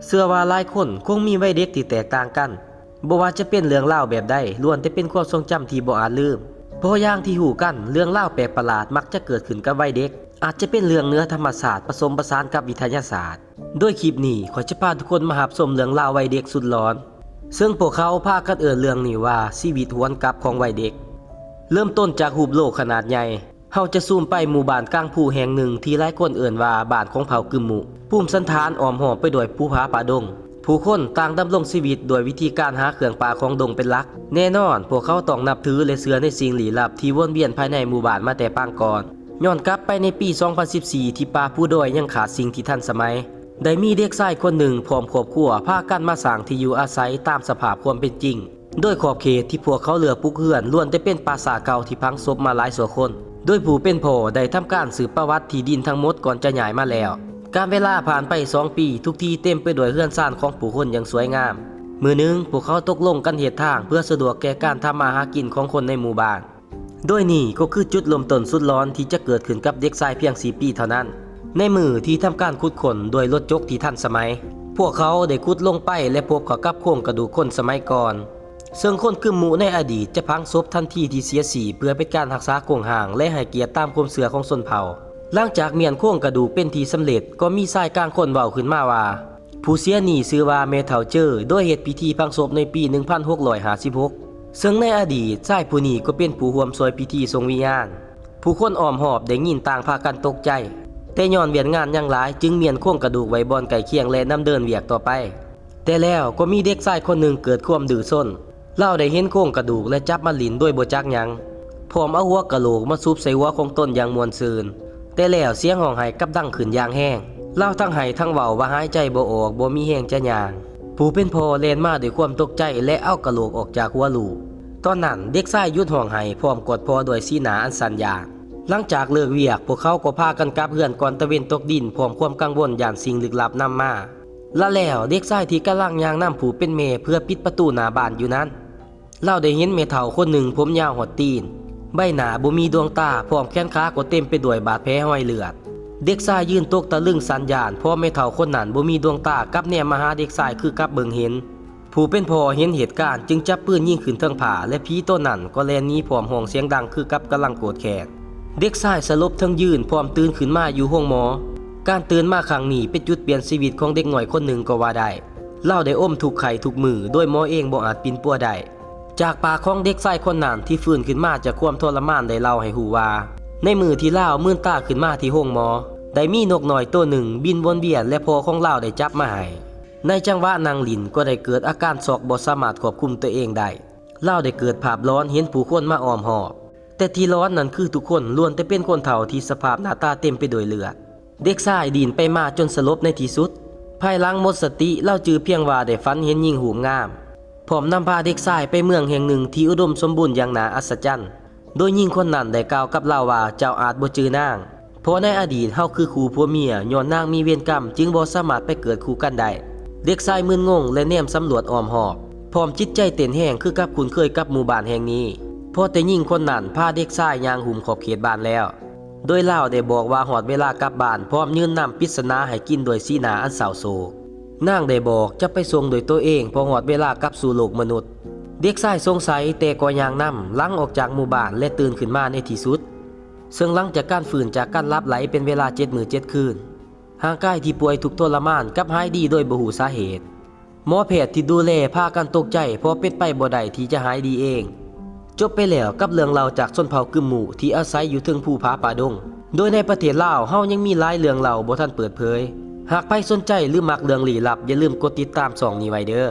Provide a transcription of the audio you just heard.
ເຊື່ອວ່າຫຼາຍຄົນຄົງມີໄວເດັກທີ່ແຕກຕ່າງກັນ. ບໍ່ວ່າຈະເປັນເລື່ອງລາວແບບໃດ, ລ້ວນແຕ່ເປັນຄວາມຊົງຈຳທີ່ບໍ່ອາດລືມ. ເພາະຢ່າງທີ່ຮູ້ກັນ, ເລື່ອງລາວແປກປະຫຼາດມັກຈະເກີດຂຶ້ນກັບໄວເດັກ, ອາດຈະເປັນເລື່ອງເໜືອທຳມະຊາດປະສົມປະສານກັບວິທະຍາສາດ. ໂດຍຄລິບນີ້, ຂ້ອຍຈະພາທຸກຄົນມາຮັບຊົມເລື່ອງລາວໄວເດັກສຸດຫຼອນ, ເຊິ່ງພວກເຂົາພາກັນເອີ້ນເລື່ອງນີ້ວ່າ ຊີວິດຫວນກັບຂອງໄວເດັກ. ເລີ່ມຕົ້ນຈາກຮູບໂລກຂະໜາດໃຫຍ່. ເຮົາຈະຊູມໄປໝູ່ບ້ານກາງພູແຫ່ງໜຶ່ງທີ່ຫຼາຍຄົນເອີ້ນວ່າບ້ານຂອງເຜົ່າກຶມມຸ. ພູມສັນຖານອ້ອມຮອບໄປດ້ວຍພູຜາປ່າດົງ. ຜູ້ຄົນຕ່າງດຳລົງຊີວິດດ້ວຍວິທີການຫາເຄື່ອງປ່າຂອງດົງເປັນຫຼັກ. ແນ່ນອນ, ພວກເຂົາຕ້ອງນັບຖື ແລະ ເຊື່ອໃນສິ່ງລີ້ລັບທີ່ວົນວຽນພາຍໃນໝູ່ບ້ານມາແຕ່ປາງກ່ອນ. ຍ້ອນກັບໄປໃນປີສອງພັນສິບສີ່ ທີ່ປ່າພູດອຍຍັງຂາດສິ່ງທີ່ທັນສະໄໝ, ໄດ້ມີເດັກຊາຍຄົນໜຶ່ງພ້ອມຄອບຄົວພາກັນມາສ້າງທີ່ຢູ່ອາໄສຕາມສະພາບຄວາມເປັນຈິງ. ໂດຍຂອບເຂດທີ່ພວກເຂົາເລືອກປຸກເຮືອນລ້ວນແຕ່ເປັນປ່າຊ້າເກົ່າທີ່ຝັງສົບມາຫຼາຍຊົ່ວຄົນ, ໂດຍຜູ້ເປັນພໍ່ໄດ້ທຳການສືບປະຫວັດທີ່ດິນທັງໝົດກ່ອນຈະຍ້າຍມາແລ້ວ. ການເວລາຜ່ານໄປສອງປີ, ທຸກທີ່ເຕັມໄປດ້ວຍເຮືອນຊານຂອງຜູ້ຄົນຢ່າງສວຍງາມ. ມື້ໜຶ່ງ, ພວກເຂົາຕົກລົງກັນເຮັດທາງເພື່ອສະດວກແກ່ການທຳມາຫາກິນຂອງຄົນໃນໝູ່ບ້ານ. ໂດຍນີ້ກໍຄືຈຸດເລີ່ມຕົ້ນສຸດຫຼອນທີ່ຈະເกิດຂຶ້ນກັບເດັກຊາຍພຽງສີ່ປີເທົ່ານັ້ນ. ໃນມື້ທີ່ທຳການຂຸດຄົ້ນດ້ວຍລົດຈົກທີ່ທັນສະໄໝ, ພວກເຂົາໄດ້ຂຸດລົງໄປ ແລະ ພົບເຂົ້າກັບໂຄງກະດູກຄົນສະໄໝກ່ອນ, ເຊິ່ງຄົນກຶມມຸໃນອະດີດຈະຝັງສົບທັນທີທີ່ເສຍຊີບ ເພື່ອເປັນການຮັກສາໂຄງຮ່າງ ແລະ ໃຫ້ກຽດຕາມຄວາມເຊື່ອຂອງຊົນເຜົ່າ. ຫຼັງຈາກມ້ຽນໂຄງກະດູກເປັນທີ່ສຳເລັດ, ກໍມີຊາຍກາງຄົນເວົ້າຂຶ້ນມາວ່າ ຜູ້ເສຍນີ້ຊື່ວ່າແມ່ເຖົ້າເຈີ, ໂດຍເຮັດພິທີຝັງສົບໃນປີໜຶ່ງພັນຫົກຮ້ອຍຫ້າສິບຫົກ ເຊິ່ງໃນອະດີດ, ຊາຍຜູ້ນີ້ກໍເປັນຜູ້ຮ່ວມຊ່ວຍພິທີສົ່ງວິນຍານ. ຜູ້ຄົນອ້ອມຮອບໄດ້ຍິນຕ່າງພາກັນຕົກໃຈ, ແຕ່ຍ້ອນວຽກງານຍັງຫຼາຍ, ຈຶ່ງມ້ຽນໂຄງກະດູກໄວ້ບ່ອນໃກ້ຄຽງ ແລະ ນຳເດີນວຽກຕໍ່ໄປ. ແຕ່ແລ້ວກໍມີເດັກຊາຍຄົນໜຶ່ງເກີດຄວາມດື້ຊົນ. ລາວໄດ້ເຫັນໂຄງກະດູກ ແລະ ຈັບມາຫຼິ້ນໂດຍບໍ່ຈັກຫຍັງ, ພ້ອມເອົາຫົວກະໂຫຼກມາຊຸບໃສ່ຫົວຂອງຕົນຢ່າງມ່ວນຊື່ນ. ແຕ່ແລ້ວສຽງຮ້ອງໄຫ້ກັບດັງຂຶ້ນຢ່າງແຮງ. ລາວທັງໄຫ້ທັງເວົ້າວ່າຫາຍໃຈບໍ່ອອກ, ບໍ່ມີແຮງຈະຍ່າງ. ຜູ້ເປັນພໍ່ແລ່ນມາດ້ວຍຄວາມຕົກໃຈ ແລະ ເອົາກະໂຫຼກອອກຈາກຫົວລູກ. ຕອນນັ້ນເດັກຊາຍຢຸດຮ້ອງໄຫ້ ພ້ອມກອດພໍ່ດ້ວຍສີໜ້າອັນສັ່ນຢານ. ຫຼັງຈາກເລີກວຽກ, ພວກເຂົາກໍພາກັນກັບເຮືອນກ່ອນຕາເວັນຕົກດິນ ພ້ອມຄວາມກັງວົນຢ້ານສິ່ງລຶກລັບນຳມາ. ລະແລ້ວ, ເດັກຊາຍທີ່ກຳລັງຍ່າງນຳຜູ້ເປັນແມ່ເພື່ອປິດປະຕູໜ້າບ້ານຢູ່ນັ້ນ, ລາວໄດ້ເຫັນແມ່ເຖົ້າຄົນໜຶ່ງຜົມຍາວຮອດຕີນ, ໃບໜ້າບໍ່ມີດວງຕາ, ພ້ອມແຂນຂາກໍເຕັມໄປດ້ວຍບາດແຜຮອຍເລືອດ. ເດັກຊາຍຢືນຕົກຕະລຶງສັ່ນຢ້ານ, ເພາະແມ່ເຖົ້າຄົນນັ້ນບໍ່ມີດວງຕາກັບແນມມາຫາເດັກຊາຍຄືກັບເບິ່ງເຫັນ. ຜູ້ເປັນພໍ່ເຫັນເຫດການຈຶ່ງຈັບປືນຍິງຂຶ້ນເທິງຟ້າ ແລະ ຜີໂຕນັ້ນກໍແລ່ນໜີພ້ອມຮ້ອງສຽງດັງຄືກັບກຳລັງໂກດແຄ້ນ. ເດັກຊາຍສະຫຼົບເທິງຢືນພ້ອມຕື່ນຂຶ້ນມາຢູ່ໂຮງໝໍ. ການຕື່ນມາຄັ້ງນີ້ເປັນຈຸດປ່ຽນຊີວິດຂອງເດັກນ້ອຍຄົນໜຶ່ງກໍວ່າໄດ້. ລາວໄດ້ອົມທຸກໄຂ້ທຸກມື້ ໂດຍໝໍເອງບໍ່ອາດປິ່ນປົວໄດ້. ຈາກປາກຂອງເດັກຊາຍຄົນນັ້ນທີ່ຟື້ນຂຶ້ນມາຈາກຄວາມທໍລະມານໄດ້ເລົ່າໃຫ້ຮູ້ວ່າ ໃນມື້ທີ່ລາວມືນຕາຂຶ້ນມາທີ່ໂຮງໝໍ, ໄດ້ມີນົກນ້ອຍໂຕໜຶ່ງບິນວົນວຽນ ແລະ ພໍ່ຂອງລາວໄດ້ຈັບມາໃຫ້. ໃນຈັງຫວະນັ່ງຫຼິ້ນກໍໄດ້ເກີດອາການຊັອກບໍ່ສາມາດຄວບຄຸມຕົວເອງໄດ້. ລາວໄດ້ເກີດພາບຫຼອນເຫັນຜູ້ຄົນມາອ້ອມຮອບ. ແຕ່ທີ່ຫຼອນນັ້ນຄືທຸກຄົນລ້ວນແຕ່ເປັນຄົນເຖົ້າທີ່ສະພາບໜ້າຕາເຕັມໄປດ້ວຍເລືອດ. ເດັກຊາຍດີ້ນໄປມາຈົນສະຫຼົບໃນທີ່ສຸດ. ພາຍຫຼັງໝົດສະຕິ, ລາວຈື່ພຽງວ່າໄດ້ຝັນເຫັນຍິງຮູບງາມ, ພ້ອມນຳພາເດັກຊາຍໄປເມືອງແຫ່ງໜຶ່ງທີ່ອຸດົມສົມບູນຢ່າງໜ້າອັດສະຈັນ. ໂດຍຍິງຄົນນັ້ນໄດ້ກ່າວກັບລາວວ່າ, ເຈົ້າອາດບໍ່ຈື່ນາງ, ເພາະໃນອະດີດເຮົາຄືຄູ່ຜົວເມຍ, ຍ້ອນນາງມີເວນກຳຈຶ່ງບໍ່ສາມາດໄປເກີດຄູ່ກັນໄດ້. ເດັກຊາຍມຶນງົງ ແລະ ແນມສຳຫຼວດອ້ອມຮອບ, ພ້ອມຈິດໃຈເຕັ້ນແຮງຄືກັບຄຸ້ນເຄີຍກັບໝູ່ບ້ານແຫ່ງນີ້, ເພາະແຕ່ຍິງຄົນນັ້ນພາເດັກຊາຍຍ່າງຫຸ້ມຂອບເຂດບ້ານແລ້ວ. ໂດຍລາວໄດ້ບອກວ່າຮອດເວລາກັບບ້ານ, ພ້ອມຍື່ນນ້ຳປິດສະໜາໃຫ້ກິນດ້ວຍສີໜ້າອັນເສົ້າໂສກ. ນາງໄດ້ບອກຈະໄປສົ່ງດ້ວຍໂຕເອງ ເພາະຮອດເວລາກັບສູ່ໂລກມະນຸດ. ເດັກຊາຍສົງໄສແຕ່ກໍຍ່າງນຳຫຼັງອອກຈາກໝູ່ບ້ານ ແລະ ຕື່ນຂຶ້ນມາໃນທີ່ສຸດ. ເຊິ່ງຫຼັງຈາກການຟື້ນຈາກການຫຼັບໄຫຼເປັນເວລາເຈັດມື້ເຈັດຄືນ, ຮ່າງກາຍທີ່ປ່ວຍທຸກທໍລະມານກັບຫາຍດີໂດຍບໍ່ຮູ້ສາເຫດ. ໝໍແພດທີ່ດູແລພາກັນຕົກໃຈ ເພາະເປັນໄປບໍ່ໄດ້ທີ່ຈະຫາຍດີເອງ. ຈົບໄປແລ້ວກັບເລື່ອງເລົ່າຈາກຊົນເຜົ່າກຶມມຸທີ່ອາໄສຢູ່ເທິງພູຜາປ່າດົງ. ໂດຍໃນປະເທດລາວ ເຮົາຍັງມີຫຼາຍເລື່ອງເລົ່າບໍ່ທັນເປີດເຜີຍ. ຫາກໃຜສົນໃຈ ຫຼື ມັກເລື່ອງລີ້ລັບ, ຢ່າລືມກົດຕິດຕາມຊ່ອງນີ້ໄວ້ເດີ້.